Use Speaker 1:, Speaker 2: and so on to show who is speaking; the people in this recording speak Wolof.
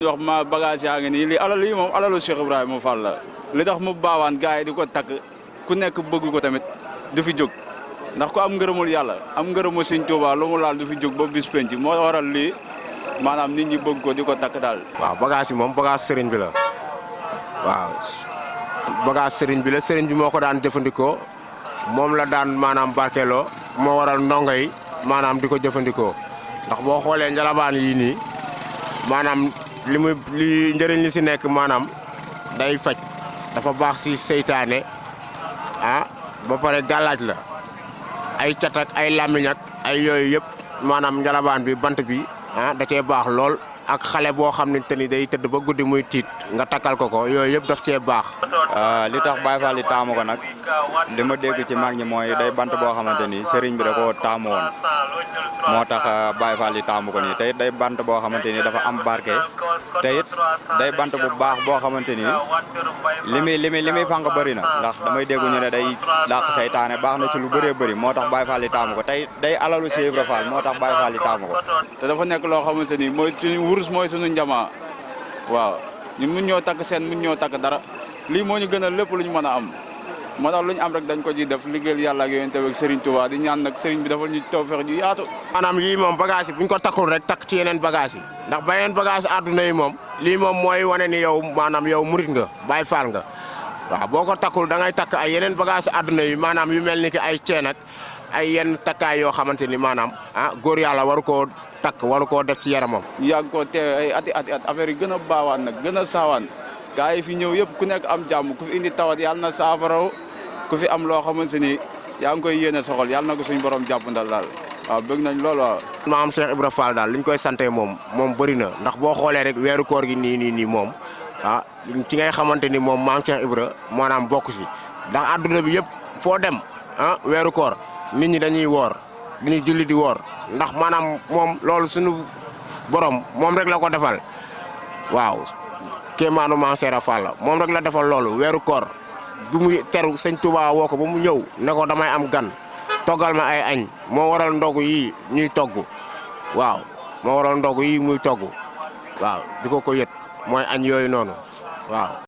Speaker 1: wax ma bagage yaa ngi nii lii alal yi moom alalu Cheikh Ibrahima Fall la li tax mu baawaan gars yi di ko takk ku nekk bëgg ko tamit du fi jóg ndax ku am ngërëmul yàlla am ngërëmul Sëñ Tuubaa lu mu laal du fi jóg ba bis penc moo waral lii maanaam nit ñi bëgg ko di ko takk daal.
Speaker 2: waaw bagage yi moom bagage sëriñ bi la waaw bagage sëriñ bi la sëriñ bi moo ko daan jëfandikoo moom la daan maanaam barkeeloo moo waral ndongo yi maanaam di ko jëfandikoo ndax boo xoolee njalabaan yii nii maanaam li njëriñ li si nekk maanaam day faj dafa baax si seytaane ba pare gàllaaj la ay cat ak ay làmmiñ ak ay yooyu yëpp maanaam njalabaan bi bant bi da cee baax lool ak xale boo xam ne te ni day tëdd ba guddi muy tiit nga takkal ko yooyu yëpp daf cee baax.
Speaker 3: li tax Baye Fall yi taamu ko nag li ma dégg ci mag ñi mooy day bant boo xamante ni sëriñ bi da koo taamu woon moo tax Baye Fall yi taamu ko nii te it day bant boo xamante ni dafa am barke te it day bant bu baax boo xamante ni li muy fànq bëri na ndax damay dégg ñu ne day dàq saytaane baax na ci lu bëree bëri moo tax Baye Fall yi taamu ko tey day alalu Cheikh Ibra Fall moo tax Baye Fall yi taamu ko.
Speaker 1: te dafa nekk loo xamante ni mooy suñu wurus mooy suñu njamaa waaw ñun mun ñoo takk seen mun ñoo takk dara lii moo ñu gënal lépp lu ñu mën a am moo tax lu ñu am rek dañ ko ciy def liggéeyal yàlla ak yonent bi ak Serigne Touba di ñaan nag Serigne bi dafa ñu tawfeex ju yaatu.
Speaker 2: maanaam yii moom bagage yi bu ñu ko takkul rek takk ci yeneen bagage yi ndax ba yeneen bagage àdduna yi moom lii moom mooy wane ni yow maanaam yow murit nga Baye Fall nga waaw boo ko takkul da ngay takk ay yeneen bagage àdduna yi maanaam yu mel ni ki ay ceen ak ay yenn takkaay yoo xamante ni maanaam góor yàlla waru koo takk waru koo def ci yaramam.
Speaker 1: ñu yàgg koo teew ay ati affaire yi gën a baawaan nag gën a saawaan gaa yi fi ñëw yëpp ku nekk am jàmm ku fi indi tawat yàlla na saafaraw ku fi am loo xamante ni yaa ngi koy yéene soxal yàlla na ko suñu borom jàppandal daal waaw bëgg nañ lool waaw.
Speaker 2: maam Cheikh Ibra Fall daal li ñu koy sante moom bëri na ndax boo xoolee rek weeru koor gi nii moom ci ngay xamante ni moom maam Cheikh Ibra maanaam bokk si ndax adduna bi yëpp foo dem weeru koor nit ñi dañuy woor dañuy julli di woor ndax maanaam moom loolu suñu borom moom rek la ko defal waaw kéemaanu maam Cheikh Ibra Fall la moom rek la defal loolu weeru koor bi muy teru sëñ Touba woo ko ba mu ñëw ne ko damay am gan toggal ma ay añ moo waral ndogu yii ñuy togg waaw moo waral ndogu yii muy togg waaw di ko yët mooy añ yooyu noonu waaw.